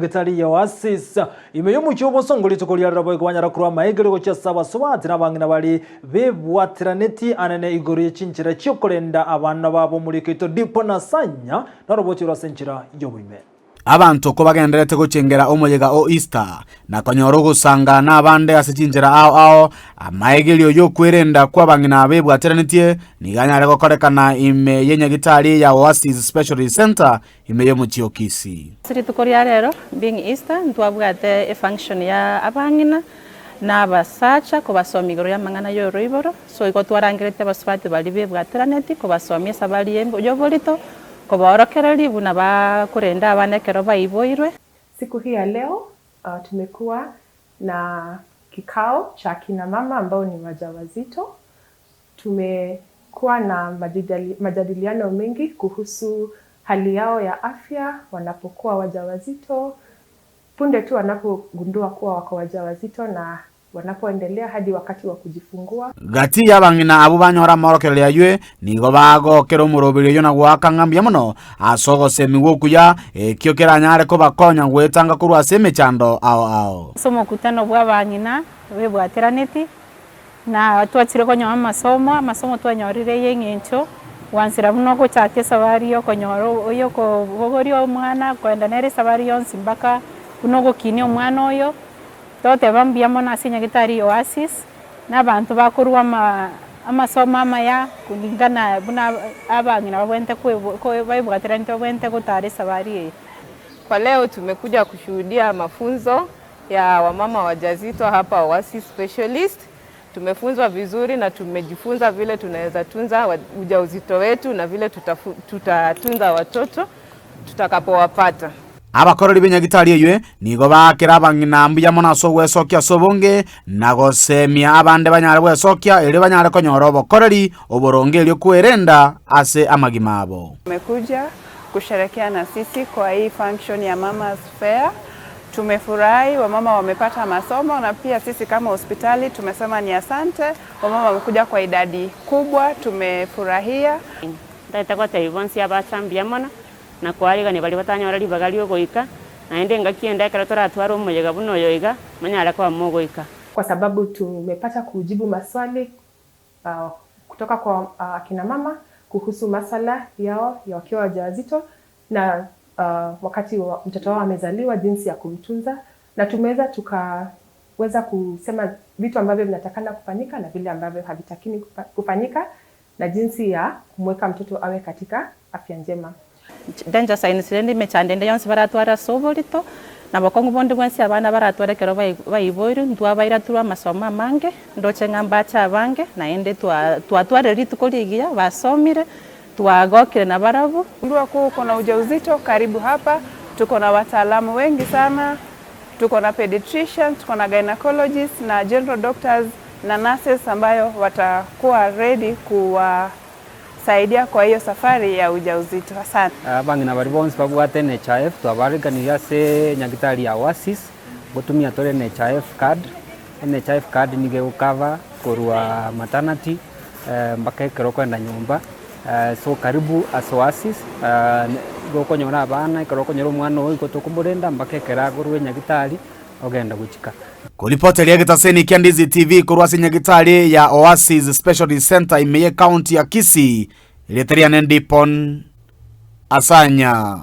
Getari ya Oasis, ime y'omochie obosongo rituko ria rero boigo banyara korwa amaegerio gochia ase abasubati na abang'ina baria bebwateranetie anene igoro ye chinchera chi'okorenda abana babo omoriko oito Dipo na Sanya norobochie rwa ase enchera y'oboime. Abanto kobagendererete gochengera omoyega o Easter, na konyora ogosanga nabande ase chinchera ao ao, amaegerio y'okwerenda kw'abang'ina bebwateranetie nigo anyare gokorekana ime y'enyagitari ya Oasis Specialist Centre ime y'omochie o Kisii. Ase rituko ria rero, being Easter, ntwabwate efunction ya abang'ina na abasacha kobasomia igoro y'amang'ana y'oroiboro, so igo twarangeretie abasubati baria bebwateraneti kobasomia esabari y'oborito, kobaorokereria buna bakorenda abana ekero baiboirwe. Siku hii ya leo tumekuwa na kikao cha kina mama ambao ni wajawazito. Tumekuwa na majadiliano mengi kuhusu hali yao ya afya wanapokuwa wajawazito, punde tu wanapogundua kuwa wako wajawazito na wanapoendelea hadi wakati wa kujifungua. Gati y'abang'ina abwo banyora amorokererio ayio, nigo bagokera omoroberi oyio na goaka ng'a mbuya mono ase ogosemigwa okuya, ekio keranyare kobakonya gwetanga korwa ase emechando ao ao. Ase omokutano bw'abang'ina bebwateraneti, Na twachire konyora amasomo, amasomo twanyorire y'eng'encho, gwansera buna ogochaka esabari y'okonyora oyokobogoria omwana koenda nere esabari yonsi mpaka buna ogokinia omwana oyo, togoteba mbuya mono ase nyagetari ya Oasis, na abanto bakorwa ama amasomo amaya kulingana buna abang'ina babwenerete koe baebwateranete babwenerete gotara esabari eye. Kwa leo tumekuja kushuhudia mafunzo ya wamama wajazito hapa Oasis Specialist. Tumefunzwa vizuri na tumejifunza vile tunaweza tunza ujauzito wetu na vile tutatunza watoto tutakapowapata. Abakoreri b'enyagitari eywe nigo baakera abang'ina mbuya mono ase ogwesokia ase obonge, na gosemia abande banyare gwesokia erio banyare konyora obokoreri oboronge erio kwerenda ase amagima abo. Tumekuja kusherekea na sisi kwa hii function ya Mama's Fair. Tumefurahi, wamama wamepata masomo na pia sisi kama hospitali tumesema ni asante. Wamama wamekuja kwa idadi kubwa, tumefurahia. Ntagete gotebia bonsi abacha mbuya mono, na koarigania baria batanyora ribaga ri'ogoika, naende engaki ende ekero toratware omoyega buna oyo iga, monyare koba mogoika. Kwa sababu tumepata kujibu maswali uh, kutoka kwa uh, akina mama kuhusu maswala yao ya wakiwa wajawazito na uh, wakati wa mtoto wao amezaliwa, jinsi ya kumtunza, na tumeweza tukaweza kusema vitu ambavyo vinatakana kufanyika na vile ambavyo havitakini kufanyika na jinsi ya kumweka mtoto awe katika afya njema. Danger signs rende emechando ende yonsi baratware ase oborito, na bokong'u bonde bwensi abana baratware ekero baiboirwe, ntwabaira through amasomo amange, ndoche ng'a mbache abange, naende twa twatwarire rituko rigiya, basomire, Twagokire nabarabwo. Gundua kuwa uko na ujauzito, karibu hapa. Tuko na wataalamu wengi sana, tuko na pediatricians, tuko na gynecologists na general doctors na nurses ambayo watakuwa ready kuwasaidia kwa hiyo safari ya ujauzito. Asante. Abang'ina baria bonsi babwate NHIF twabaariganirie ase nyagitari ya Oasis, ngotumia tore NHIF card, NHIF card nigo egocover korwa maternity mpaka ekero okoenda nyomba, so karibu ase Oasis, nigo okonyora abana, ekero okonyora omwana oo igo tokomorenda mpaka ekero agorwe nyagitari ogenda gochika. Koripoteria egetaseni kia Ndizi TV korwa ase nyagitari ya Oasis Specialist Centre ime ye county ya Kisii, erieta riane Ndipon Asanya.